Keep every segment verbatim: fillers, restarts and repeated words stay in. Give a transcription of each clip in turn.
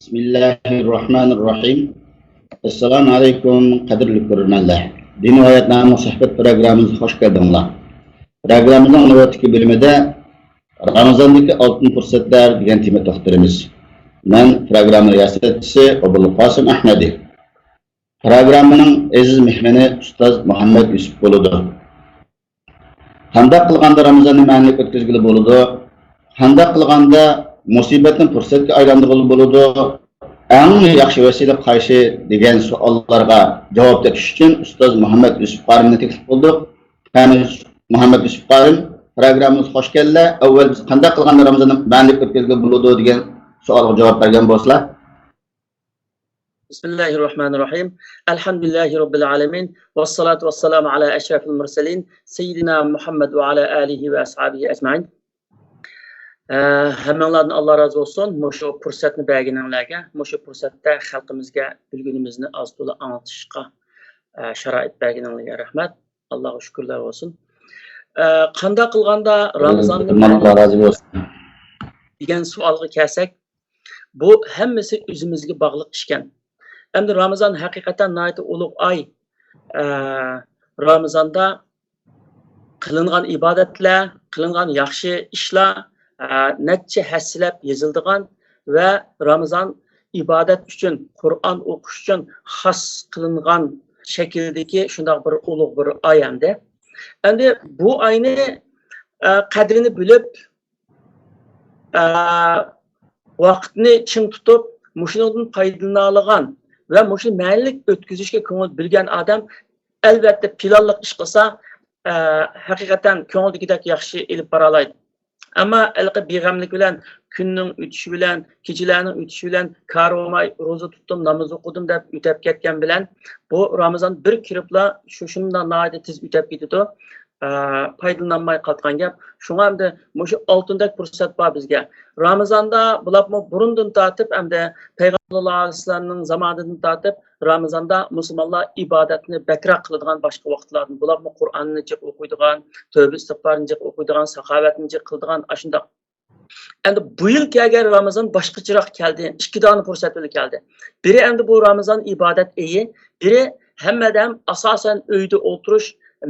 بىسمىللاھىررەھمانىررەھىم. ئەسسالامۇ ئەلەيكۇم، قەدىرلىك كۆرۈرمەنلەر. دىن ۋە ھايات ناملىق سۆھبەت پروگراممىمىزغا خوش كەلدىڭلار. پروگراممىمىزنىڭ نۆۋەتتىكى بۆلۈمىدە رامىزاندىكى ئالتۇن پۇرسەتلەر دېگەن تېما توختىلىمىز. مەن پروگرامما رىياسەتچىسى ئوبۇلقاسىم ئەھمەدى. پروگراممىنىڭ ئەزىز مېھمىنى ئۇستاز مۇھەممەد يۈسۈپ بولىدۇ. قانداق قىلغاندا رامىزاننى مەنىلىك ئۆتكۈزگىلى بولىدۇ؟ قانداق قىلغاندا مۇسىبەتنى پۇرسەتكە ئايلاندۇرغىلى بولىدۇ؟ ئەڭ ياخشى ۋەسىلە قايسى؟ دېگەن سوئاللارغا جاۋاب تېپىش ئۈچۈن ئۇستاز مۇھەممەد يۈسۈپ قارىمنى تەكلىپ قىلدۇق. قېنى، مۇھەممەد يۈسۈپ قارىم، پروگراممىمىزغا خوش كەلدىلەر. ئەۋۋەل بىز قانداق قىلغاندا رامىزاننى مەنىلىك ئۆتكۈزگىلى بولىدۇ دېگەن سوئالغا جاۋاب بەرگەن بولسىلا. بىسمىللاھىررەھمانىررەھىم. ئەلھەمدۇلىللاھى رەببىل ئالەمىن. ۋەسسالاتۇ ۋەسسالامۇ ئەلا ئەشرەفىل مۇرسەلىن. سەييىدىنا مۇھەممەد ۋە ئەلا ئالىھى ۋە ئەسھابىھى ئەجمەئىن. ئە، ھەممىڭلاردىن ئاللا رازى بولسۇن. مۇشۇ پۇرسەتنى بەرگىنىڭلارگە، مۇشۇ پۇرسەتتە خەلقىمىزگە بىلگىنىمىزنى ئاز تولا ئاڭلىتىشقا، ئە، شارائىت بەرگىنىڭلارگە رەھمەت. ئاللاغا شۈكۈرلەر بولسۇن. ئە، قانداق قىلغاندا رامىزاننى ئاللا رازى بولسۇن. دېگەن سوئالغا كەلسەك، بۇ ھەممىسى ئۆزىمىزگە باغلىق ئىشكەن. ئەمدى رامىزان ھەقىقەتەن ناھايىتى ئۇلۇغ ئاي. ئە، رامىزاندا قىلىنغان ئىبادەتلەر، قىلىنغان ياخشى ئىشلار، ئە، نەچچە ھەسسىلەپ يېزىلىدىغان ۋە رامىزان ئىبادەت ئۈچۈن، قۇرئان ئوقۇش ئۈچۈن خاس قىلىنغان شەكىلدىكى شۇنداق بىر ئۇلۇغ بىر ئاي ئەمدى. ئەمدى بۇ ئاينى، ئە، قەدرىنى بىلىپ، ئە، ۋاقىتنى چىڭ تۇتۇپ، مۇشۇنىڭدىن پايدىلىنالىغان ۋە مۇشۇ مەنىلىك ئۆتكۈزۈشكە كۆڭۈل بۆلگەن ئادەم، ئەلۋەتتە، پىلانلىق ئىش قىلسا، ئە، ھەقىقەتەن كۆڭۈلدىكىدەك ياخشى ئېلىپ بارالايدۇ. ئەمما ھېلىقى بىغەملىك بىلەن، كۈننىڭ ئۆتۈشى بىلەن، كېچىلەرنىڭ ئۆتۈشى بىلەن، كارى بولماي، روزا تۇتتۇم، ناماز ئوقۇدۇم دەپ ئۆتەپ كەتكەن بىلەن، بۇ رامىزان بىر كىرىپلا شۇ شۇنداق ناھايىتى تېز ئۆتەپ كېتىدۇ. ئە، پايدىلىنالماي قالىدىغان گەپ. شۇڭا ئەمدى مۇشۇ ئالتۇندەك پۇرسەت بار بىزگە. رامىزاندا بولۇپمۇ بۇرۇندىن تارتىپ، ئەمدى پەيغەمبەر ساللاللاھۇ ئەلەيھى ۋەسەللەمنىڭ زامانىدىن تارتىپ رامىزاندا مۇسۇلمانلار ئىبادەتنى بەكرەك قىلىدىغان، باشقا ۋاقىتلاردىن بولۇپمۇ قۇرئاننى جىق ئوقۇيدىغان، تۆبە ئىستىغپارنى جىق ئوقۇيدىغان، ساخاۋەتنى جىق قىلىدىغان، ئاشۇنداق. ئەمدى بۇ يىل كەلگەن رامىزان باشقىچىراق كەلدى. ئىككى دانە پۇرسەت بىلەن كەلدى. بىرى ئەمدى بۇ رامىزان ئىبادەت ئېيى، بىرى ھەممە ئادەم ئاساسەن ئۆيدە ئولتۇرۇش،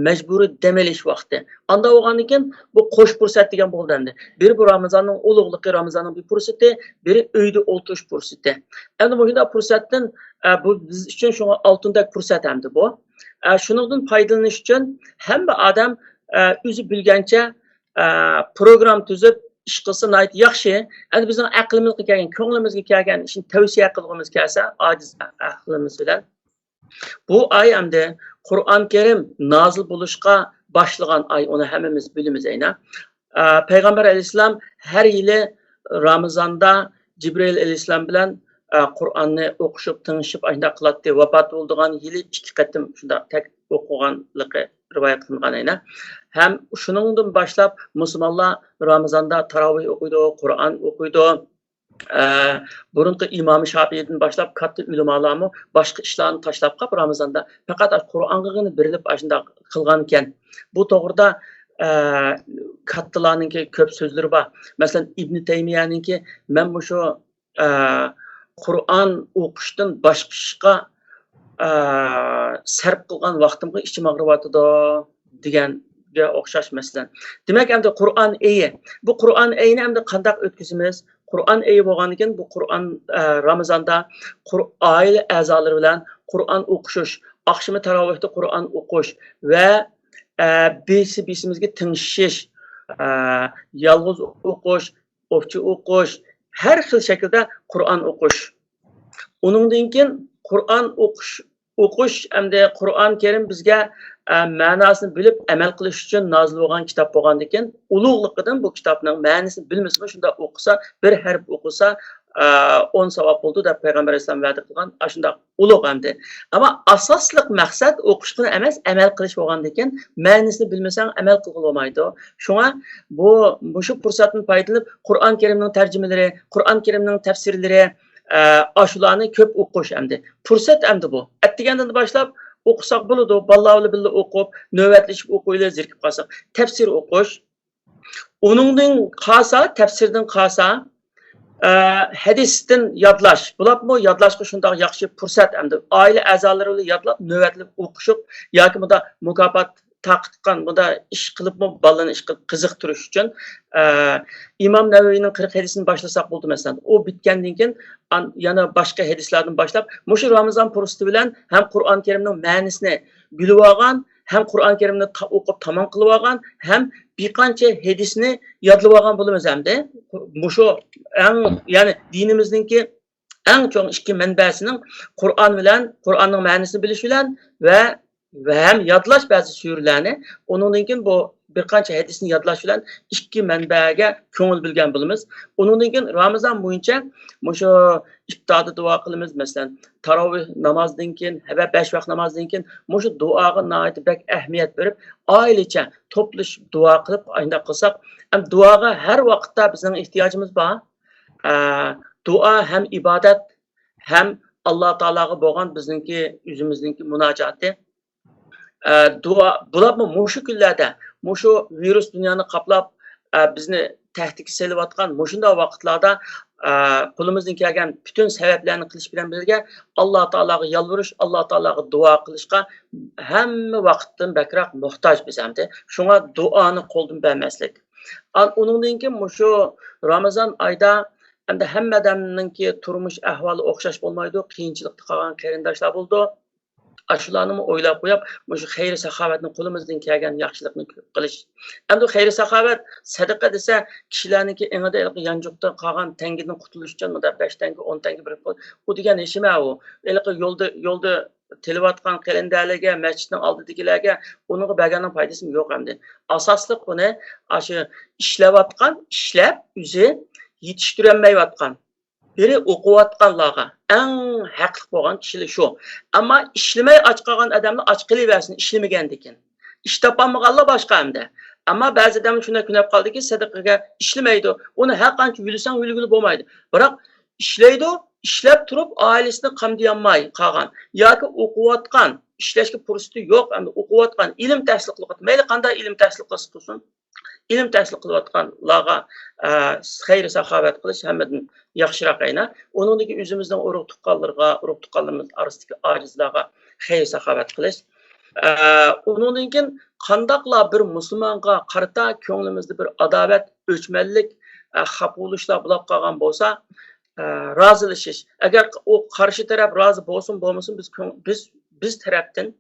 مەجبۇرىي دەم ئېلىش ۋاقتى. ئانداق بولغاندىن كېيىن بۇ قوش پۇرسەت دېگەن بولدى ئەمدى. بىرى بۇ رامىزاننىڭ ئۇلۇغلۇقى، رامىزاننىڭ بىر پۇرسىتى، بىرى ئۆيدە ئولتۇرۇش پۇرسىتى. ئەمدى مۇشۇنداق پۇرسەتتىن، ئە، بۇ بىز ئۈچۈن شۇڭا ئالتۇندەك پۇرسەت ئەمدى بۇ. ئە، شۇنىڭدىن پايدىلىنىش ئۈچۈن ھەممە ئادەم، ئە، ئۆزى بىلگەنچە، ئە، پروگرامما تۈزۈپ ئىش قىلسا ناھايىتى ياخشى. ئەمدى بىزنىڭ ئەقلىمىزگە كەلگەن، كۆڭلىمىزگە كەلگەن ئىشنى تەۋسىيە قىلغۇمىز كەلسە، ئاجىز ئەقلىمىز بىلەن. بۇ ئاي ئەمدى قۇرئان كەرىم نازىل بولۇشقا باشلىغان ئاي، ئۇنى ھەممىمىز بىلىمىز ئەينە. ئە، پەيغەمبەر ئەلەيھىسسالام ھەر يىلى رامىزاندا جىبرىئىل ئەلەيھىسسالام بىلەن، ئە، قۇرئاننى ئوقۇشۇپ، تىڭشىپ، ئاشۇنداق قىلاتتى. ۋاپات بولىدىغان يىلى ئىككى قېتىم شۇنداق تەك ئوقۇغانلىقى رىۋايەت قىلىنغان ئەينە. ھەم شۇنىڭدىن باشلاپ مۇسۇلمانلار رامىزاندا تاراۋىھ ئوقۇيدۇ، قۇرئان ئوقۇيدۇ. ئە، بۇرۇنقى ئىمام شاپىئىدىن باشلاپ كاتتا ئۆلىمالارمۇ باشقا ئىشلارنى تاشلاپ قاپ رامىزاندا پەقەت قۇرئانغىغىنە بېرىلىپ ئاشۇنداق قىلغانىكەن. بۇ توغرىدا، ئە، كاتتىلارنىڭكى كۆپ سۆزلىرى بار. مەسىلەن، ئىبنى تەيمىيەنىڭكى، مەن مۇشۇ، ئە، قۇرئان ئوقۇشتىن باشقا ئىشقا، ئە، سەرپ قىلغان ۋاقتىمغا ئىچىم ئاغرىۋاتىدۇ دېگەنگە ئوخشاش مەسىلەن. دېمەك، ئەمدى قۇرئان ئېيى. بۇ قۇرئان ئېيىنى ئەمدى قانداق ئۆتكۈزىمىز؟ قۇرئان ئېيى بولغاندىن كېيىن بۇ قۇرئان، ئە، رامىزاندا قۇر-، ئائىلە ئەزالىرى بىلەن قۇرئان ئوقۇشۇش، ئاخشىمى تاراۋىھتا قۇرئان ئوقۇش ۋە، ئە، بىرسى بىرسىمىزگە تىڭشىش، ئە، يالغۇز ئوقۇش، ئوپچە ئوقۇش، ھەر خىل شەكىلدە قۇرئان ئوقۇش. ئۇنىڭدىن كېيىن قۇرئان ئوقۇش، ئوقۇش ئەمدى قۇرئان كەرىم بىزگە، ئە، مەناسىنى بىلىپ ئەمەل قىلىش ئۈچۈن نازىل بولغان كىتاب بولغاندىكىن، ئۇلۇغلۇقىدىن بۇ كىتابنىڭ مەنىسىنى بىلمىسىمۇ شۇنداق ئوقۇسا، بىر ھەرپ ئوقۇسا، ئە، ئون ساۋاب بولىدۇ دەپ پەيغەمبەر ئەلەيھىسسالام ۋەدە قىلغان ئاشۇنداق ئۇلۇغ ئەمدى. ئەمما ئاساسلىق مەقسەت ئوقۇشقىنى ئەمەس، ئەمەل قىلىش بولغاندىكىن، مەنىسىنى بىلمىسەڭ ئەمەل قىلغىلى بولمايدۇ. شۇڭا بۇ، مۇشۇ پۇرسەتتىن پايدىلىنىپ قۇرئان كەرىمنىڭ تەرجىمىلىرى، قۇرئان كەرىمنىڭ تەپسىرلىرى، ئە، ئاشۇلارنى كۆپ ئوقۇش ئەمدى. پۇرسەت ئەمدى بۇ. ئەتىگەندىن باشلاپ ئوقۇساق بولىدۇ. بالىلار بىلەن بىللە ئوقۇپ، نۆۋەتلىشىپ ئوقۇيلى، زېرىكىپ قالساق. تەپسىر ئوقۇش. ئۇنىڭدىن قالسا، تەپسىردىن قالسا، ئە، ھەدىستىن يادلاش. بۇلارمۇ يادلاشقا شۇنداق ياخشى پۇرسەت ئەمدى. ئائىلە ئەزالىرى بىلەن يادلاپ، نۆۋەتلىك ئوقۇشۇپ ياكى مۇندا مۇكاپات تارقىتقان، مۇندا ئىش قىلىپمۇ بالىنى ئىش قىلىپ قىزىقتۇرۇش ئۈچۈن، ئە، ئىمام نەۋەۋىنىڭ قىرىق ھەدىسىنى باشلىساق بولدى مەسىلەن. ئۇ پۈتكەندىن كېيىن ئان-، يەنە باشقا ھەدىسلەردىن باشلاپ، مۇشۇ رامىزان پۇرسىتى بىلەن ھەم قۇرئان كەرىمنىڭ مەنىسىنى بىلىۋالغان، ھەم قۇرئان كەرىمنى تا-، ئوقۇپ تامام قىلىۋالغان، ھەم بىر قانچە ھەدىسنى يادلىۋالغان بولىمىز ئەمدى. مۇشۇ ئەڭ، يەنى دىنىمىزنىڭكى ئەڭ چوڭ ئىككى مەنبەسىنىڭ قۇرئان بىلەن، قۇرئاننىڭ مەنىسىنى بىلىش بىلەن ۋە، ۋە ھەم يادلاش بەزى سۈرىلەرنى. ئۇنىڭدىن كېيىن بۇ بىر قانچە ھەدىسنى يادلاش بىلەن ئىككى مەنبەگە كۆڭۈل بۆلگەن بولىمىز. ئۇنىڭدىن كېيىن رامىزان بويىچە مۇشۇ ئىپتاردا دۇئا قىلىمىز، مەسىلەن، تاراۋىھ نامازدىن كېيىن ۋە بەش ۋاق نامازدىن كېيىن مۇشۇ دۇئاغا ناھايىتى بەك ئەھمىيەت بېرىپ، ئائىلىچە توپلىشىپ دۇئا قىلىپ، ئاينداق قىلساق، ئەم، دۇئاغا ھەر ۋاقىتتا بىزنىڭ ئېھتىياجىمىز بار. ئە، دۇئا ھەم ئىبادەت ھەم ئاللا تائالاغا بولغان بىزنىڭكى، ئۆزىمىزنىڭكى مۇناجاتى. ئە، دۇئا، بۇلارمۇ مۇشۇ كۈنلەردە، مۇشۇ ۋىرۇس دۇنيانى قاپلاپ، ئە، بىزنى تەھدىتكە سېلىۋاتقان مۇشۇنداق ۋاقىتلاردا، ئە، قولىمىزدىن كەلگەن پۈتۈن سەۋەبلەرنى قىلىش بىلەن بىرگە، ئاللا تائالاغا يالۋۇرۇش، ئاللا تائالاغا دۇئا قىلىشقا ھەممە ۋاقىتتىن بەكرەك موھتاج بىز ئەمدى. شۇڭا دۇئانى قولدىن بەرمەسلىك. ئان-، ئۇنىڭدىن كېيىن مۇشۇ رامىزان ئايدا ئەمدى ھەممە ئادەمنىڭكى تۇرمۇش ئەھۋالى ئوخشاش بولمايدۇ، قىيىنچىلىقتا قالغان قېرىنداشلار بولىدۇ. ئاشۇلارنىمۇ ئويلاپ قويۇپ، مۇشۇ خەير-ساخاۋەتنى قولىمىزدىن كەلگەن ياخشىلىقنى كۆپ قىلىش. ئەمدى خەير-ساخاۋەت، سەدىقە دېسە، كىشىلەرنىڭكى ئېڭىدا ھېلىقى يانچۇقتا قالغان تەڭگىدىن قۇتۇلۇش ئۈچۈن مۇنداق بەش تەڭگە، ئون تەڭگە بېرىپ قوي-، ئۇ دېگەن ھېچنېمە ئۇ. ھېلىقى يولدا، يولدا تىلىۋاتقان قېرىندەلەرگە، مەسچىتنىڭ ئالدىدىكىلەرگە ئۇنىڭغا بەرگەننىڭ پايدىسى يوق ئەمدى. ئاساسلىق بۇنى ئاشۇ ئىشلەۋاتقان، ئىشلەپ ئۆزى يېتىشتۈرەلمەيۋاتقان، بىرى ئوقۇۋاتقانلارغا ئەڭ ھەقلىق بولغان كىشىلەر شۇ. ئەمما ئىشلىمەي ئاچ قالغان ئادەملەر ئاچ قېلىۋەرسۇن، ئىشلىمىگەندىكىن. ئىش تاپالمىغانلار باشقا ئەمدى. ئەمما بەزى ئادەم شۇنداق كۆنۈپ قالدىكى، سەدىقىگە ئىشلىمەيدۇ. ئۇنى ھەر قانچە يۆلىسەڭ يۆلىگىلى بولمايدۇ. بىراق ئىشلەيدۇ، ئىشلەپ تۇرۇپ ئائىلىسىنى قامدىيالماي قالغان ياكى ئوقۇۋاتقان، ئىشلەشكە پۇرسىتى يوق، ئەمدى ئوقۇۋاتقان، ئىلىم تەھسىل قىلىۋاتقان، مەيلى قانداق ئىلىم تەھسىل قىلسا قىلسۇن، ئىلىم تەھسىل قىلىۋاتقانلارغا، ئە، خەير-ساخاۋەت قىلىش ھەممىدىن ياخشىراق ئەينە. ئۇنىڭدىن كېيىن ئۆزىمىزنىڭ ئۇرۇق-تۇغقانلىرىغا، ئۇرۇق-تۇغقانلىرىمىز ئارىسىدىكى ئاجىزلارغا خەير-ساخاۋەت قىلىش. ئە، ئۇنىڭدىن كېيىن قانداقلا بىر مۇسۇلمانغا قارىتا كۆڭلىمىزدە بىر ئاداۋەت، ئۆچمەنلىك، ئە، خاپا بولۇشلار بولاپ قالغان بولسا، ئە، رازىلىشىش. ئەگەر ئۇ قارشى تەرەپ رازى بولسۇن، بولمىسۇن، بىز كۆڭ-، بىز، بىز تەرەپتىن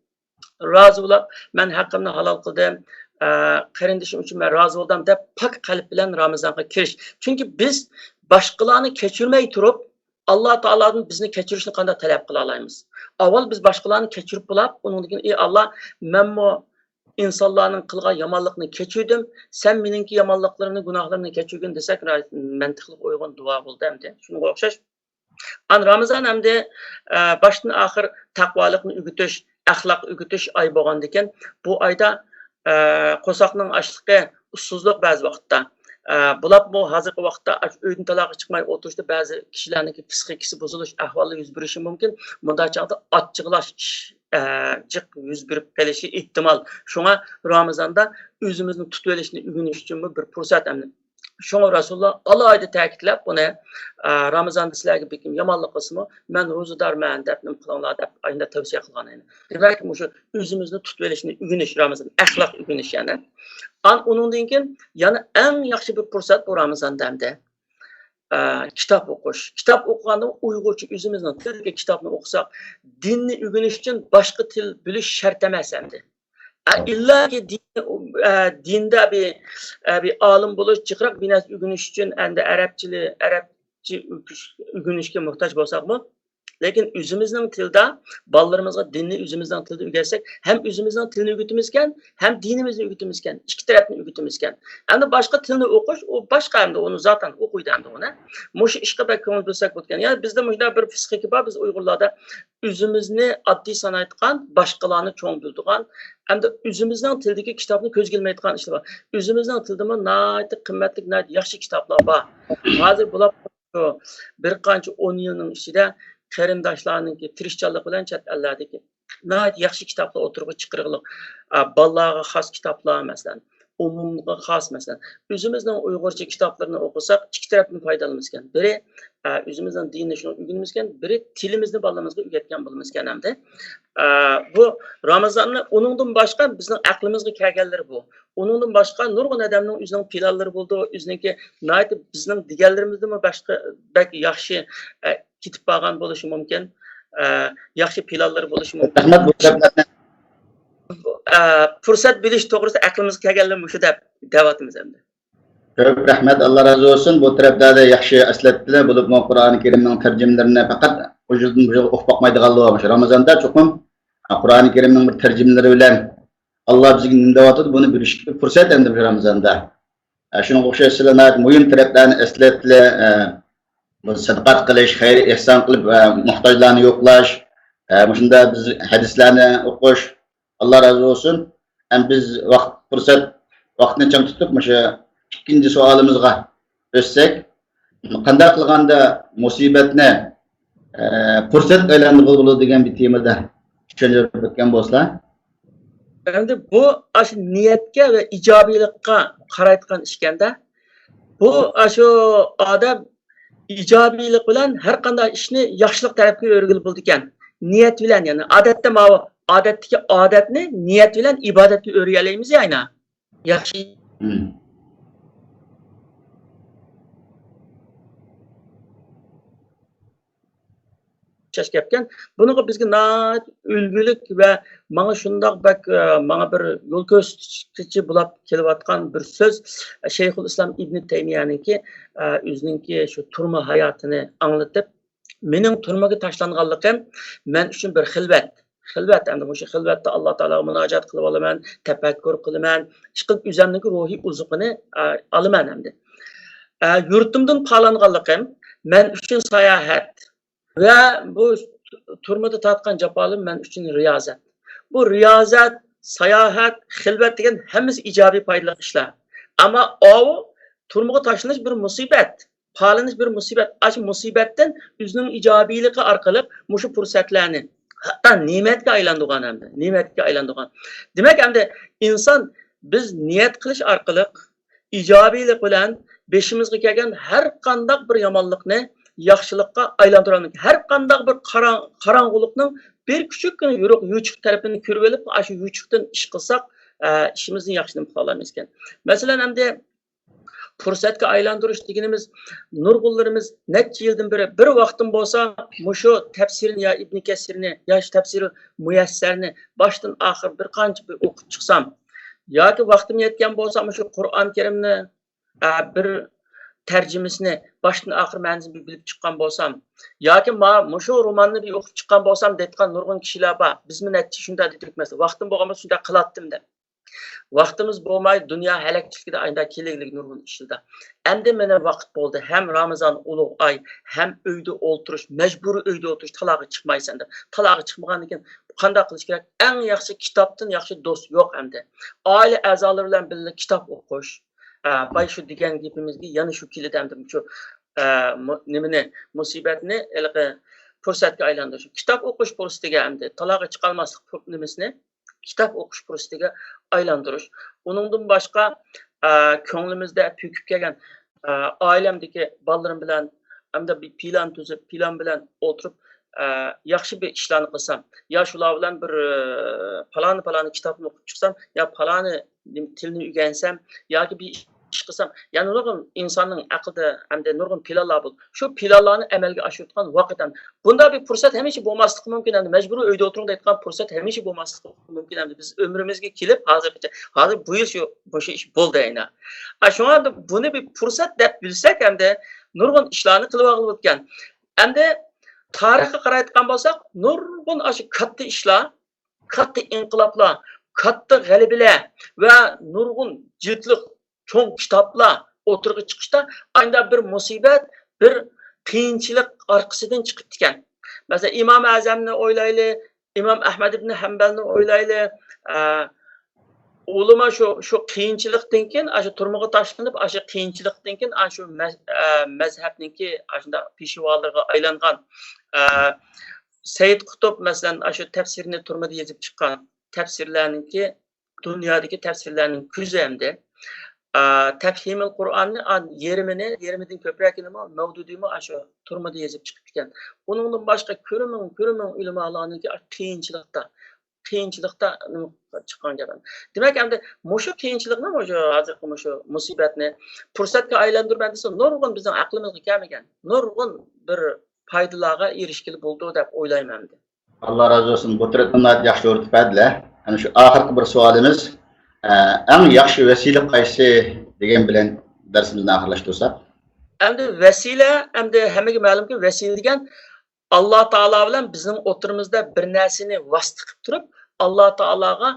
رازى بولۇپ، مەن ھەققىمنى ھالال قىلدىم، ئە، قېرىندىشىم ئۈچۈن مەن رازى بولدۇم دەپ پاك قەلب بىلەن رامىزانغا كىرىش. چۈنكى بىز باشقىلارنى كەچۈرمەي تۇرۇپ، ئاللا تائالادىن بىزنى كەچۈرۈشنى قانداق تەلەپ قىلالايمىز؟ ئاۋۋال بىز باشقىلارنى كەچۈرۈپ بولاپ، ئۇنىڭدىن كېيىن، ئى ئاللا، مەنمۇ ئىنسانلارنىڭ قىلغان يامانلىقىنى كەچۈردۈم، سەن مېنىڭكى يامانلىقلىرىمنى، گۇناھلىرىمنى كەچۈرگىن دېسەك، مەنتىقلىق ئۇيغۇن دۇئا بولدى ئەمدى. شۇنىڭغا ئوخشاش. ئان رامىزان ئەمدى، ئە، باشتىن ئاخىر تەقۋالىقنى ئۆگىتىش، ئەخلاق ئۆگىتىش ئايى بولغاندىكىن، بۇ ئايدا، ئە، قورساقنىڭ ئاچلىقى، ئۇسسۇزلۇق بەزى ۋاقىتتا، ئە، بۇلاپمۇ ھازىرقى ۋاقىتتا ئاش-، ئۆيدىن تالاغا چىقماي ئولتۇرۇشتا بەزى كىشىلەرنىڭكى پسىخىكىسى بۇزۇلۇش ئەھۋالى يۈز بېرىشى مۇمكىن. مۇنداق چاغدا ئاچچىقلاش، ئىش، ئە، جىق يۈز بېرىپ قېلىشى ئېھتىمال. شۇڭا رامىزاندا ئۆزىمىزنى تۇتۇۋېلىشنى ئۆگىنىش ئۈچۈنمۇ بىر پۇرسەت ئەمدى. شۇڭا رەسۇلۇللا ئالاھىدە تەكىتلەپ بۇنى، ئە، رامىزاندا سىلەرگە بىر كىم يامانلىق قىلسىمۇ، مەن روزىدارمەن دەپ نېمە قىلىڭلار دەپ ئاينى تەۋسىيە قىلغان ئىدى. دېمەك، مۇشۇ ئۆزىمىزنى تۇتۇۋېلىشنى ئۆگىنىش رامىزان، ئەخلاق ئۆگىنىش يەنى. ئان-، ئۇنىڭدىن كېيىن يەنە ئەڭ ياخشى بىر پۇرسەت بۇ رامىزاندا ئەمدى. ئە، كىتاب ئوقۇش. كىتاب ئوقۇغاندا ئۇيغۇرچە ئۆزىمىزنىڭ تىلىدىكى كىتابنى ئوقۇساق، دىننى ئۆگىنىش ئۈچۈن باشقا تىل بىلىش شەرت ئەمەس ئەمدى. ئە، ئىللاكى دىن، ئە، دىندا بىر، ئە، بىر ئالىم بولۇش، جىقراق بىر نەرسە ئۆگىنىش ئۈچۈن ئەمدى ئەرەبچىلى-، ئەرەبچە ئۆگىنىشكە موھتاج بولساقمۇ، لېكىن ئۆزىمىزنىڭ تىلىدا بالىلىرىمىزغا دىننى ئۆزىمىزنىڭ تىلىدا ئۆگەتسەك، ھەم ئۆزىمىزنىڭ تىلىنى ئۆگىتىمىزكەن، ھەم دىنىمىزنى ئۆگىتىمىزكەن، ئىككى تەرەپنى ئۆگىتىمىزكەن. ئەمدى باشقا تىلنى ئوقۇش، ئۇ باشقا ئەمدى ئۇنى زاتەن ئوقۇيدۇ ئەمدى ئۇنى. مۇشۇ ئىشقا بەك كۆڭۈل بۆلسەك بولىدىكەن. يەنى بىزدە مۇشۇنداق بىر پسىخىكا بار، بىز ئۇيغۇرلاردا ئۆزىمىزنى ئاددىي سانايدىغان، باشقىلارنى چوڭ بىلىدىغان، ئەمدى ئۆزىمىزنىڭ تىلىدىكى كىتابنى كۆزگە ئىلمايدىغان ئىشلار بار. ئۆزىمىزنىڭ تىلىدىمۇ ناھايىتى قىممەتلىك، ناھايىتى ياخشى كىتابلار بار. ھازىر بۇلار شۇ بىر قانچە ئون يىلنىڭ ئىچىدە قېرىنداشلارنىڭكى تىرىشچانلىقى بىلەن چەت ئەللەردىكى ناھايىتى ياخشى كىتابلار ئوتتۇرىغا چىقىرىلىپ، ئا، بالىلارغا خاس كىتابلار، مەسىلەن، ئومۇمغا خاس، مەسىلەن، ئۆزىمىزنىڭ ئۇيغۇرچە كىتابلىرىنى ئوقۇساق، ئىككى تەرەپتىن پايدىلىنىمىزكەن. بىرى، ئە، ئۆزىمىزنىڭ دىنىنى شۇنىڭ ئۆگىنىمىزكەن، بىرى تىلىمىزنى بالىلىرىمىزغا ئۆگەتكەن بولىمىزكەن ئەمدى. ئە، بۇ رامىزاننى ئۇنىڭدىن باشقا بىزنىڭ ئەقلىمىزگە كەلگەنلىرى بۇ. ئۇنىڭدىن باشقا نۇرغۇن ئادەمنىڭ ئۆزىنىڭ پىلانلىرى بولىدۇ، ئۆزىنىڭكى ناھايىتى بىزنىڭ دېگەنلىرىمىزدىنمۇ باشقا بەك ياخشى، ئە، كېتىپ بارغان بولۇشى مۇمكىن. ئە، ياخشى پىلانلىرى بولۇشى مۇمكىن. رەھمەت، بۇ گەپلەرنى ئە، پۇرسەت بۆلۈش توغرىسىدا ئەقلىمىزگە كەلگەنلىرى مۇشۇ دەپ دەۋاتىمىز ئەمدى. كۆپ رەھمەت، ئاللا رازى بولسۇن. بۇ تەرەپلەردە ياخشى ئەسلەتتىلەر، بولۇپمۇ قۇرئان كەرىمنىڭ تەرجىمىلىرىنى پەقەت ئۇجۇردىن بۇجۇرغا ئوقۇپ باقمايدىغانلار مۇشۇ رامىزاندا چوقۇم، ئە، قۇرئان كەرىمنىڭ بىر تەرجىمىلىرى بىلەن ئاللا بىزگە نېمە دەۋاتىدۇ، بۇنى بىلىشكە پۇرسەت ئەمدى مۇشۇ رامىزاندا. ئە، شۇنىڭغا ئوخشاش سىلەر ناھايىتى مۇھىم تەرەپلەرنى ئەسلەتتىلەر. ئە، بۇ سەدىقات قىلىش، خەير ئېھسان قىلىپ، ئە، موھتاجلارنى يوقلاش، ئە، مۇشۇنداق بىز ھەدىسلەرنى ئوقۇش. ئاللا رازى بولسۇن. ھەم بىز ۋاقىت پۇرسەت، ۋاقىتنى چىڭ تۇتۇپ، مۇشۇ ئىككىنچى سوئالىمىزغا ئۆتسەك، قانداق قىلغاندا مۇسىبەتنى، ئە، پۇرسەتكە ئايلاندۇرغىلى بولىدۇ دېگەن بىر تېمىدا چۈشەندۈرۈپ ئۆتكەن بولسىلا. ئەمدى بۇ ئاشۇ نىيەتكە ۋە ئىجابىيلىققا قارايدىغان ئىشكەندە، بۇ ئاشۇ ئادەم ئىجابىيلىق بىلەن ھەر قانداق ئىشنى ياخشىلىق تەرەپكە ئۆرۈگىلى بولىدىكەن. نىيەت بىلەن، يەنى ئادەتتە ماۋۇ، ئادەتتىكى ئادەتنى نىيەت بىلەن ئىبادەتكە ئۆرۈيەلەيمىز يا ئاينا. ياخشى. مم. ئوخشاش گەپكەن. بۇنىڭغا بىزگە ناھايىتى ئۈلگىلىك ۋە ماڭا شۇنداق بەك، ئە، ماڭا بىر يول كۆرسەتكۈچى بولاپ كېلىۋاتقان بىر سۆز، شەيخۇل ئىسلام ئىبنى تەيمىيەنىڭكى، ئە، ئۆزىنىڭكى شۇ تۈرمە ھاياتىنى ئاڭلىتىپ، مېنىڭ تۈرمىگە تاشلانغانلىقىم مەن ئۈچۈن بىر خىلۋەت. خىلۋەت، ئەمدى مۇشۇ خىلۋەتتە ئاللا تائالاغا مۇناجات قىلىپ ئالىمەن، تەپەككۇر قىلىمەن، ئىشقىلىپ ئۆزۈمنىڭكى روھىي ئوزۇقىنى، ئە، ئالىمەن ئەمدى. ئە، يۇرتۇمدىن پالانغانلىقىم مەن ئۈچۈن ساياھەت ۋە بۇ تۈرمىدە تارتقان جاپالىرىم مەن ئۈچۈن رىيازەت. بۇ رىيازەت، ساياھەت، خىلۋەت دېگەن ھەممىسى ئىجابىي پايدىلىق ئىشلار. ئەمما ئاۋۇ تۈرمىگە تاشلىنىش بىر مۇسىبەت. پالىنىش بىر مۇسىبەت. ئاشۇ مۇسىبەتتىن ئۆزىنىڭ ئىجابىيلىقى ئارقىلىق مۇشۇ پۇرسەتلەرنى ھەتتا نېمەتكە ئايلاندۇرغان ئەمدى. نېمەتكە ئايلاندۇرغان. دېمەك، ئەمدى ئىنسان بىز نىيەت قىلىش ئارقىلىق ئىجابىيلىق بىلەن بېشىمىزغا كەلگەن ھەر قانداق بىر يامانلىقنى ياخشىلىققا ئايلاندۇرالمايمىز. ھەر قانداق بىر قاراڭ-، قاراڭغۇلۇقنىڭ بىر كۈچۈككىنە يورۇق يوچۇق تەرىپىنى كۆرۈۋېلىپ، ئاشۇ يوچۇقتىن ئىش قىلساق، ئە، ئىشىمىزنى ياخشى نېمە قىلالايمىز ئىكەن. مەسىلەن، ئەمدى پۇرسەتكە ئايلاندۇرۇش دېگىنىمىز، نۇرغۇنلىرىمىز نەچچە يىلدىن بېرى بىر ۋاقتىم بولسا مۇشۇ تەپسىرنى يا ئىبنى كەسىرنى يا شۇ تەپسىرى مۇيەسسەرنى باشتىن ئاخىر بىر قانچە بىر ئوقۇپ چىقسام، ياكى ۋاقتىم يەتكەن بولسا مۇشۇ قۇرئان كەرىمنى، ئە، بىر تەرجىمىسىنى باشتىن ئاخىر مەنىسىنى بىر بىلىپ چىققان بولسام، ياكى ما-، مۇشۇ روماننى بىر ئوقۇپ چىققان بولسام دەيدىغان نۇرغۇن كىشىلەر بار. بىزمۇ نەچچە شۇنداق دېدۇق، مەسىلەن، ۋاقتىم بولغان بولسا شۇنداق قىلاتتىم دەپ. ۋاقتىمىز بولماي، دۇنيا ھەلەكچىلىكىدە ئايدا كېلىگلىك نۇرغۇن ئىشلىدا. ئەمدى مېنىڭ ۋاقىت بولدى، ھەم رامىزان ئۇلۇغ ئاي، ھەم ئۆيدە ئولتۇرۇش، مەجبۇرىي ئۆيدە ئولتۇرۇش، تالاغا چىقمايسەن دەپ. تالاغا چىقمىغاندىن كېيىن قانداق قىلىش كېرەك؟ ئەڭ ياخشى كىتابتىن ياخشى دوست يوق ئەمدى. ئائىلە ئەزالىرى بىلەن بىللە كىتاب ئوقۇش. ئە، باي شۇ دېگەن گېپىمىزگە يەنە شۇ كېلىدۇ ئەمدى شۇ، ئە، مۇ-، نېمىنى، مۇسىبەتنى ھېلىقى پۇرسەتكە ئايلاندۇرۇش. كىتاب ئوقۇش پۇرسىتىگە ئەمدى تالاغا چىقالماسلىق پۇر-، نېمىسىنى كىتاب ئوقۇش پۇرسىتىگە ئايلاندۇرۇش. ئۇنىڭدىن باشقا، ئە، كۆڭلىمىزدە پۈكۈپ كەلگەن، ئە، ئائىلەمدىكى بالىلىرىم بىلەن ئەمدى بىر پىلان تۈزۈپ، پىلان بىلەن ئولتۇرۇپ، ئە، ياخشى بىر ئىشلارنى قىلسام، يا شۇلار بىلەن بىر، ئە، پالانى، پالانى كىتابنى ئوقۇپ چىقسام، يا پالانى نېمە، تىلنى ئۆگەنسەم، ياكى بىر ئىش قىلسام، يەنە نۇرغۇن ئىنساننىڭ ئەقلىدە ئەمدى نۇرغۇن پىلانلار بولىدۇ. شۇ پىلانلارنى ئەمەلگە ئاشۇرىدىغان ۋاقىت ئەمدى. بۇنداق بىر پۇرسەت ھەمىشە بولماسلىقى مۇمكىن ئەمدى. مەجبۇرىي ئۆيدە ئولتۇرۇڭ دەيدىغان پۇرسەت ھەمىشە بولماسلىقى مۇمكىن ئەمدى. بىز ئۆمرىمىزگە كېلىپ ھازىرغىچە، ھازىر بۇ يىل شۇ، مۇشۇ ئىش بولدى ئەينە. ئا، شۇڭا ئەمدى بۇنى بىر پۇرسەت دەپ بىلسەك ئەمدى نۇرغۇن ئىشلارنى قىلىۋالغىلى بولىدىكەن. ئەمدى تارىخقا قارايدىغان بولساق، نۇرغۇن ئاشۇ كاتتا ئىشلار، كاتتا ئىنقىلابلار، كاتتا غەلىبىلەر ۋە نۇرغۇن جىلدلىق چوڭ كىتابلار ئوتتۇرىغا چىقىشتا ئانداق بىر مۇسىبەت، بىر قىيىنچىلىق ئارقىسىدىن چىقىپتىكەن. مەسىلەن، ئىمام ئەزەمنى ئويلايلى، ئىمام ئەھمەد ئىبن ھەمبەلنى ئويلايلى. ئە، ئۇلىما شۇ، شۇ قىيىنچىلىقتىن كېيىن، ئاشۇ تۈرمىگە تاشلىنىپ، ئاشۇ قىيىنچىلىقتىن كېيىن، ئاشۇ مەز-، ئە، مەزھەپنىڭكى ئاشۇنداق پېشۋالىرىغا ئايلانغان. ئە، سەيىد قۇتۇب، مەسىلەن، ئاشۇ تەپسىرنى تۈرمىدە يېزىپ چىققان تەپسىرلەرنىڭكى دۇنيادىكى تەپسىرلەرنىڭ كۆزى ئەمدى. ئا، تەفھىمىل قۇرئاننى، ئا، يېرىمىنى، يېرىمىدىن كۆپرەكىنىمۇ مەۋدۇدىمۇ ئاشۇ تۈرمىدە يېزىپ چىقىپتىكەن. ئۇنىڭدىن باشقا كۆرمىڭ، كۆرمىڭ ئۆلىمالارنىڭكى قىيىنچىلىقتا، قىيىنچىلىقتا نېمە چىققان گەپ. دېمەك، ئەمدى مۇشۇ قىيىنچىلىقنى، مۇشۇ ھازىرقى مۇشۇ مۇسىبەتنى پۇرسەتكە ئايلاندۇرىمەن دېسە، نۇرغۇن بىزنىڭ ئەقلىمىزگە كەلمىگەن، نۇرغۇن بىر پايدىلارغا ئېرىشكىلى بولىدۇ دەپ ئويلايمەن ئەمدى. ئاللا رازى بولسۇن. بۇ تەرەپتىن ناھايىتى ياخشى ئۆرتىپ بەردىلەر. ئەنە شۇ ئاخىرقى بىر سوئالىمىز، ئە، ئەڭ ياخشى ۋەسىلە قايسى دېگەن بىلەن دەرسىمىزنى ئاخىرلاشتۇرساق. ئەمدى ۋەسىلە، ئەمدى ھەممىگە مەلۇمكى، ۋەسىلە دېگەن ئاللا تائالا بىلەن بىزنىڭ ئوتتۇرىمىزدا بىر نەرسىنى ۋاسىتە قىلىپ تۇرۇپ، ئاللا تائالاغا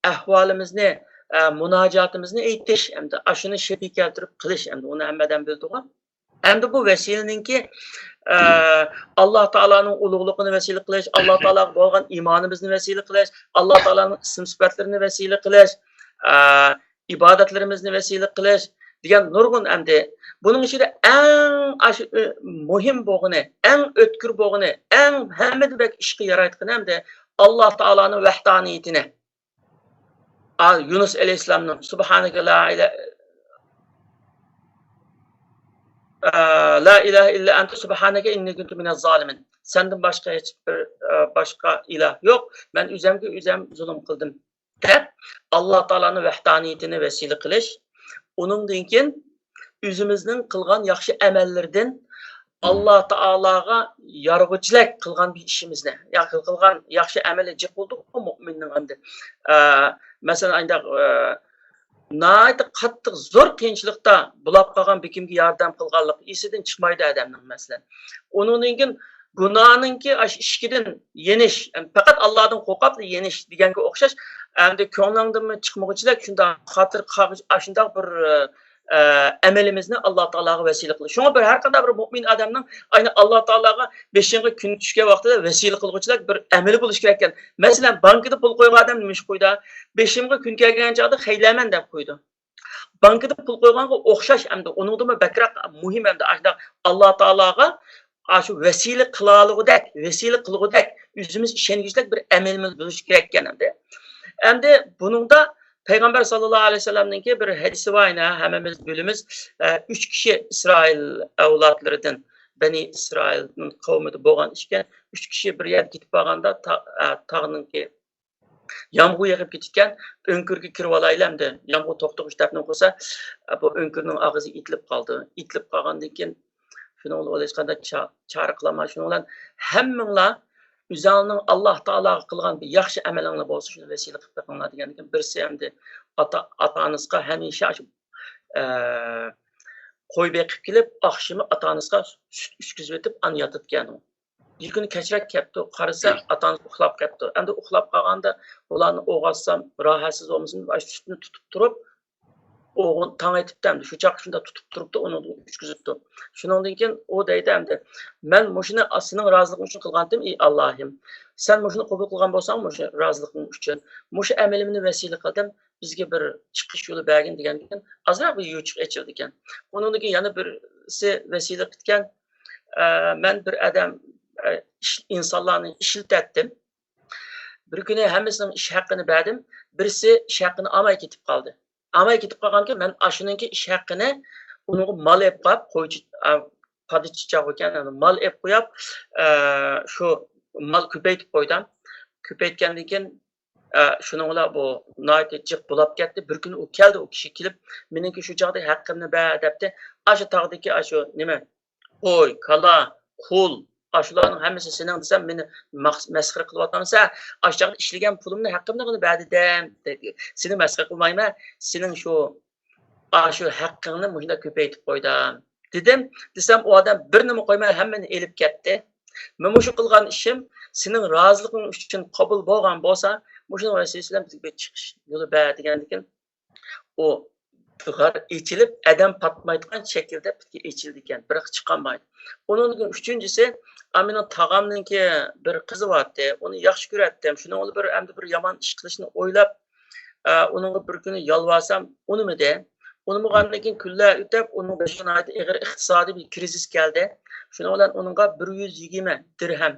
ئەھۋالىمىزنى، ئە، مۇناجاتىمىزنى ئېيتىش، ئەمدى ئاشۇنى شەبىھ كەلتۈرۈپ قىلىش، ئەمدى ئۇنى ھەممە ئادەم بىلىدىغۇ. ئەمدى بۇ ۋەسىلىنىڭكى، ئە، ئاللا تائالانىڭ ئۇلۇغلۇقىنى ۋەسىلە قىلىش، ئاللا تائالاغا بولغان ئىمانىمىزنى ۋەسىلە قىلىش، ئاللا تائالانىڭ ئىسىم سۈپەتلىرىنى ۋەسىلە قىلىش، ئە، ئىبادەتلىرىمىزنى ۋەسىلە قىلىش دېگەن نۇرغۇن ئەمدى. بۇنىڭ ئىچىدە ئەڭ ئاشۇ، ئۆ-، مۇھىم بولغىنى، ئەڭ ئۆتكۈر بولغىنى، ئەڭ ھەممىدىن بەك ئىشقا يارايدىغىنى ئەمدى ئاللا تائالانىڭ ۋەھدانىيىتىنى. ئا، يۇنۇس ئەلەيھىسسالامنىڭ سۇبھانەكە لا ئىلە-، ئا، لا ئىلاھە ئىللا ئەنتە سۇبھانەكە ئىننى كۇنتۇ مىنەز زالىمىن. سەندىن باشقا ھېچ بىر، ئا، باشقا ئىلاھ يوق. مەن ئۆزەمگە ئۆزەم زۇلۇم قىلدىم، دەپ ئاللا تائالانىڭ ۋەھدانىيىتىنى ۋەسىلە قىلىش. ئۇنىڭدىن كېيىن ئۆزىمىزنىڭ قىلغان ياخشى ئەمەللىرىدىن ئاللا تائالاغا يارىغۇچىلىك قىلغان بىر ئىشىمىزنى، ياكى قىلغان ياخشى ئەمىلى جىق بولدۇق مۇئمىننىڭ ئەمدى. ئە، مەسىلەن، ئانداق، ئە، ناھايىتى قاتتىق زور قىيىنچىلىقتا بولاپ قالغان بېكىمگە ياردەم قىلغانلىق ئېسىدىن چىقمايدۇ ئادەمنىڭ، مەسىلەن. ئۇنىڭدىن كېيىن گۇناھنىڭكى ئاشۇ ئىشىكىدىن يېنىش، پەقەت ئاللادىن قورقۇپلا يېنىش دېگەنگە ئوخشاش. ئەمدى كۆڭلۈڭدىنمۇ چىقمىغۇچىلىك شۇنداق خاتىرە قالغۇچ، ئاشۇنداق بىر، ئە، ئەمىلىمىزنى ئاللا تائالاغا ۋەسىلە قىلىش. شۇڭا بىر ھەر قانداق بىر مۇئمىن ئادەمنىڭ ئاينى ئاللا تائالاغا بېشىڭغا كۈن چۈشكەن ۋاقتىدا ۋەسىلە قىلغۇچىلىك بىر ئەمىلى بولۇش كېرەككەن. مەسىلەن، بانكىدا پۇل قويغان ئادەم نېمە ئىش قويىدۇ؟ بېشىمغا كۈن كەلگەن چاغدا خەيلەرمەن دەپ قويىدۇ. بانكىدا پۇل قويغانغا ئوخشاش ئەمدى، ئۇنىڭدىنمۇ بەكرەك مۇھىم ئەمدى ئاشۇنداق ئاللا تائالاغا ئاشۇ ۋەسىلە قىلالىغۇدەك، ۋەسىلە قىلغۇدەك ئۆزىمىز ئىشەنگۈچىلىك بىر ئەمىلىمىز بولۇشى كېرەككەن ئەمدى. ئەمدى بۇنىڭدا پەيغەمبەر ساللاللاھۇ ئەلەيھى ۋەسەللەمنىڭكى بىر ھەدىسى بار، يەنە ھەممىمىز بىلىمىز، ئە، ئۈچ كىشى ئىسرائىل ئەۋلادلىرىدىن، بەنى ئىسرائىلنىڭ قەۋمىدە بولغان ئىكەن، ئۈچ كىشى بىر يەرگە كېتىپ بارغاندا تا-، ئە، تاغنىڭكى يامغۇر يېغىپ كېتىدىكەن، ئۆڭكۈرگە كىرىۋالايلى ئەمدى. يامغۇر توختىغۇچ دەپنى قىلسا، بۇ ئۆڭكۈرنىڭ ئاغزى ئېتىلىپ قالدى. ئېتىلىپ قالغاندىن كېيىن، شۇنىڭ بىلەن ھېچقانداق چا-، چارە قىلالماي، شۇنىڭ بىلەن ھەممىڭلار ئۆزۈڭلارنىڭ ئاللا تائالاغا قىلغان بىر ياخشى ئەمىلىڭلار بولسا، شۇنى ۋەسىلە قىلىپ بېقىڭلار دېگەندىكىن، بىرسى ئەمدى ئاتا، ئاتا-ئانىسىغا ھەمىشە ئاشۇ، ئە، قوي بېقىپ كېلىپ، ئاخشىمى ئاتا-ئانىسىغا سۈت ئىچكۈزۈۋېتىپ، ئاندىن ياتىدىكەن ئۇ. بىر كۈنى كەچرەك كەپتۇ، قارىسا، ئاتا-ئانىسى ئۇخلاپ قاپتۇ. ئەمدى ئۇخلاپ قالغاندا، بۇلارنى ئويغاتسام، راھەتسىز بولمىسۇن، ئاشۇ سۈتنى تۇتۇپ تۇرۇپ، ئوغۇل تاڭ ئېتىپتۇ ئەمدى. شۇ چاغقا شۇنداق تۇتۇپ تۇرۇپتۇ، ئۇنىڭدىن ئىچكۈزۈپتۇ. شۇنىڭدىن كېيىن ئۇ دەيدۇ ئەمدى، مەن مۇشۇنى سېنىڭ رازىلىقىڭ ئۈچۈن قىلغانتىم، ئى ئاللاھىم. سەن مۇشۇنى قوبۇل قىلغان بولساڭ، مۇشۇ رازىلىقىڭ ئۈچۈن، مۇشۇ ئەمىلىمنى ۋەسىلە قىلدىم، بىزگە بىر چىقىش يولى بەرگىن دېگەندىكىن، ئازراق بىر يوچۇق ئېچىلىدىكەن. ئۇنىڭدىن كېيىن يەنە بىرسى ۋەسىلە قىلىدىكەن، ئە، مەن بىر ئادەم، ئە، ئىش-، ئىنسانلارنى ئىشلىتەتتىم. بىر كۈنى ھەممىسىنىڭ ئىش ھەققىنى بەردىم. بىرسى ئىش ھەققىنى ئالماي كېتىپ قالدى. ئالماي كېتىپ قالغاندىكىن مەن ئاشۇنىڭكى ئىش ھەققىنى ئۇنىڭغا مال ئېلىپ قويۇپ، قويچى، ئە، پادىچى چاغۇكەن، مال ئېلىپ قويۇپ، ئە، شۇ مال كۆپەيتىپ قويدۇم. كۆپەيتكەندىن كېيىن، ئە، شۇنىڭ بىلەن بۇ ناھايىتى جىق بولاپ كەتتى. بىر كۈنى ئۇ كەلدى، ئۇ كىشى كېلىپ، مېنىڭكى شۇ چاغدا ھەققىمنى بەر دەپتۇ. ئاشۇ تاغدىكى ئاشۇ نېمە، قوي، كالا، قۇل، ئاشۇلارنىڭ ھەممىسى سېنىڭ دېسەم، مېنى مەس-، مەسخىرە قىلىۋاتامسەن؟ ئاشۇ چاغدا ئىشلىگەن پۇلۇمنى، ھەققىمنى قىلىپ بەردى دەم. سېنى مەسخىرە قىلمايمەن، سېنىڭ شۇ، ئاشۇ ھەققىڭنى مۇشۇنداق كۆپەيتىپ قويدۇم، دېدىم. دېسەم، ئۇ ئادەم بىرنېمە قويماي ھەممىنى ئېلىپ كەتتى. مەن مۇشۇ قىلغان ئىشىم سېنىڭ رازىلىقىڭ ئۈچۈن قابۇل بولغان بولسا، مۇشۇنىڭ ۋەسىلىسى بىلەن بىزگە بىر چىقىش يولى بەر دېگەندىكىن، ئۇ بىخار ئېچىلىپ، ئادەم پاتمايدىغان شەكىلدە پۈتكە ئېچىلىدىكەن، بىراق چىقالمايدۇ. ئۇنىڭدىن كېيىن ئۈچىنچىسى، ئا، مېنىڭ تاغامنىڭكى بىر قىزى بارتتى، ئۇنى ياخشى كۆرەتتىم. شۇنىڭ بىلەن بىر، ئەمدى بىر يامان ئىش قىلىشنى ئويلاپ، ئا، ئۇنىڭغا بىر كۈنى يالۋارسام، ئۇنىمىدى. ئۇنىمىغاندىن كېيىن كۈنلەر ئۆتۈپ، ئۇنىڭ بېشىغا ناھايىتى ئېغىر ئىقتىسادىي بىر كىرىزىس كەلدى. شۇنىڭ بىلەن ئۇنىڭغا بىر يۈز يىگىرمە دىرھەم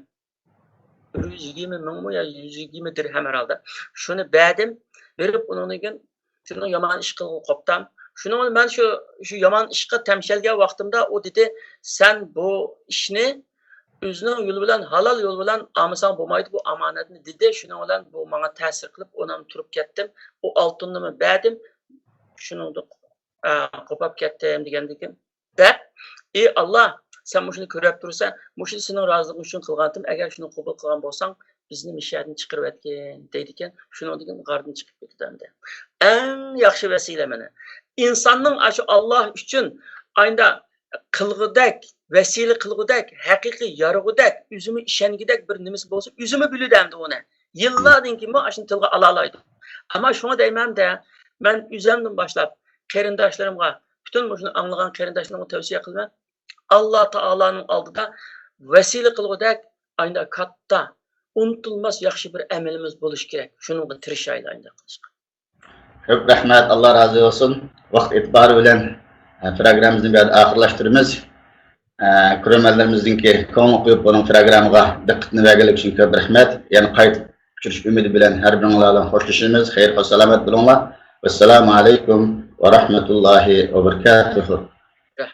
بىر يۈز يىگىرمە مىڭمۇ يا يۈز يىگىرمە دىرھەم ھەرھالدا. شۇنى بەردىم. بېرىپ ئۇنىڭدىن كېيىن شۇنىڭ يامان ئىش قىلغىلى قوپتام. شۇنىڭ بىلەن مەن شۇ، شۇ يامان ئىشقا تەمشەلگەن ۋاقتىمدا ئۇ دېدى، سەن بۇ ئىشنى ئۆزىنىڭ يولى بىلەن، ھالال يول بىلەن ئالمىساڭ بولمايدۇ بۇ ئامانەتنى، دېدى. شۇنىڭ بىلەن بۇ ماڭا تەسىر قىلىپ، ئۇنىڭ تۇرۇپ كەتتىم. ئۇ ئالتۇننىمۇ بەردىم. شۇنىڭدا، ئە، قوپاپ كەتتىم دېگەندىكىن، دەپ، ئى ئاللا، سەن مۇشۇنى كۆرۈپ تۇرسەن، مۇشۇنى سېنىڭ رازىلىقىڭ ئۈچۈن قىلغانتىم، ئەگەر شۇنى قوبۇل قىلغان بولساڭ، بىزنى مۇشۇ يەردىن چىقىرىۋەتكىن، دەيدىكەن. شۇنىڭدىن كېيىن غاردىن چىقىپ كېتىدۇ ئەمدى. ئەڭ ياخشى ۋەسىلە مانا. ئىنساننىڭ ئاشۇ ئاللا ئۈچۈن ئاينىدا قىلغۇدەك، ۋەسىلە قىلغۇدەك، ھەقىقىي يارىغۇدەك، ئۆزىمۇ ئىشەنگۈدەك بىر نېمىسى بولسا، ئۆزىمۇ بىلىدۇ ئەمدى ئۇنى. يىللاردىن كېيىنمۇ ئاشۇنى تىلغا ئالالايدۇ. ئەمما شۇڭا دەيمەن-دە، مەن ئۆزۈمدىن باشلاپ قېرىنداشلىرىمغا، پۈتۈن مۇشۇنى ئاڭلىغان قېرىنداشلىرىمغا تەۋسىيە قىلىمەن. ئاللا تائالانىڭ ئالدىدا ۋەسىلە قىلغۇدەك، ئاينىدا كاتتا، ئۇنتۇلماس ياخشى بىر ئەمىلىمىز بولۇشى كېرەك. شۇنىڭغا تىرىشايلى ئاينىدا قىلىشقا. كۆپ رەھمەت، ئاللا رازى بولسۇن. ۋاقىت ئېتىبارى بىلەن، ئە، پروگراممىمىزنى بۇ يەردە ئاخىرلاشتۇرىمىز. ئە، كۆرۈرمەنلىرىمىزنىڭكى كۆڭۈل قويۇپ بۇنىڭ پروگراممىغا دىققىتىنى بەرگەنلىكى ئۈچۈن كۆپ رەھمەت. يەنە قايتا ئۇچرىشىش ئۈمىدى بىلەن ھەر بىرىڭلار بىلەن خوشلىشىمىز. خەير، سالامەت بولۇڭلار. ۋەسسالامۇ ئەلەيكۇم ۋە رەھمەتۇللاھى ۋە بەرىكاتۇھۇ.